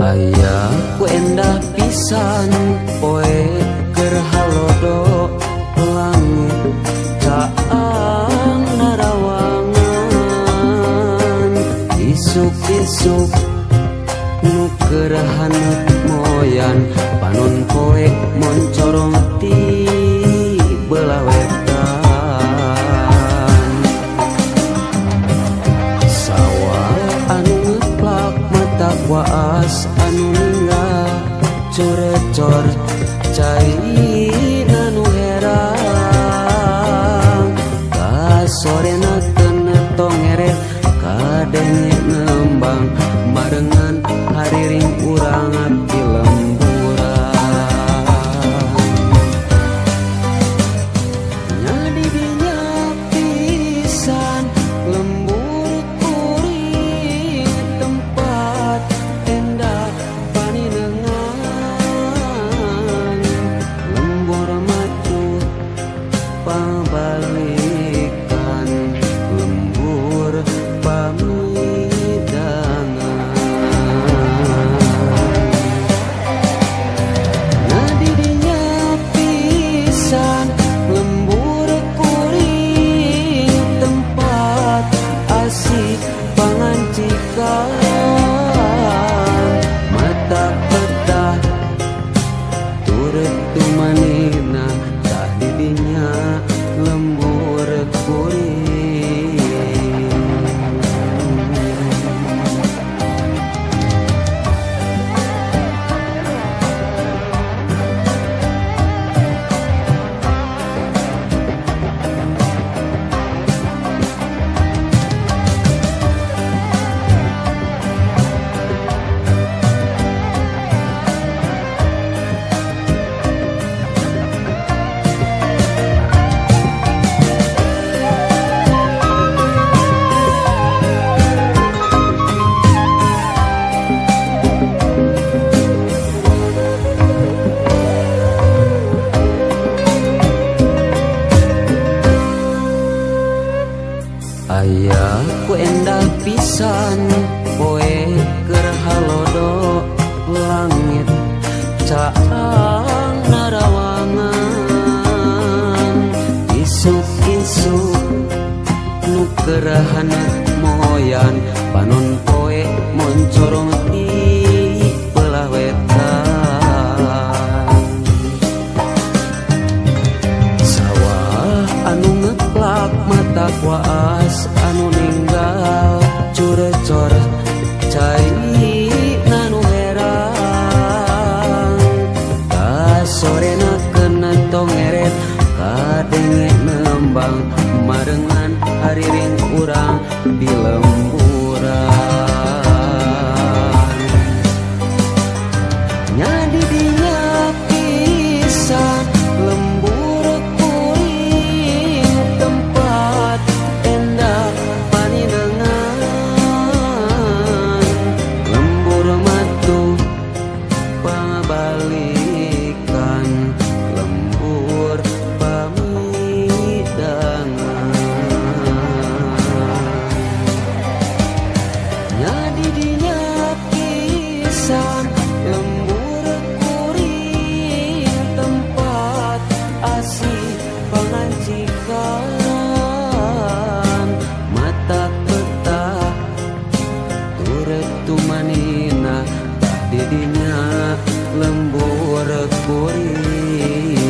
Aya ku endah pisan poe keur halodo langit caang narawangan isuk-isuk nu keur haneut moyan panon poe moncorong ti belah wetan sawah anu ngeplak mata waas anu ninggal corecor cai anu herang kasorena kena tongeret kadenge ngembang barengan hariring urang abdi lemburan nya didinya pisan lembur kuring tempat endah paninengan lembur matuh pabalikan lembur pamidangan ngadidinya pisan lembur kuring tempat asik pangancikan mata petah turut tumanina tah didinya lembur kuring. Aya ku endah pisan poe keur halodo langit caang narawangan isuk-isuk nu keur haneut moyan panon poe moncorong ti belah wetan sawah anu ngeplak mata waas anu ninggal curecor cai nanu herang kasorena kena tongeret kadenge nembang marengan hariring urang di lemburan nya didinya pisan lembur kuring tempat endah paninengan lembur matuh pabalikan lembur pamidangan nya didinya pisan lembur kuring tempat asih pangancikan mata petah turut tumanina tah didinya lembur kuring.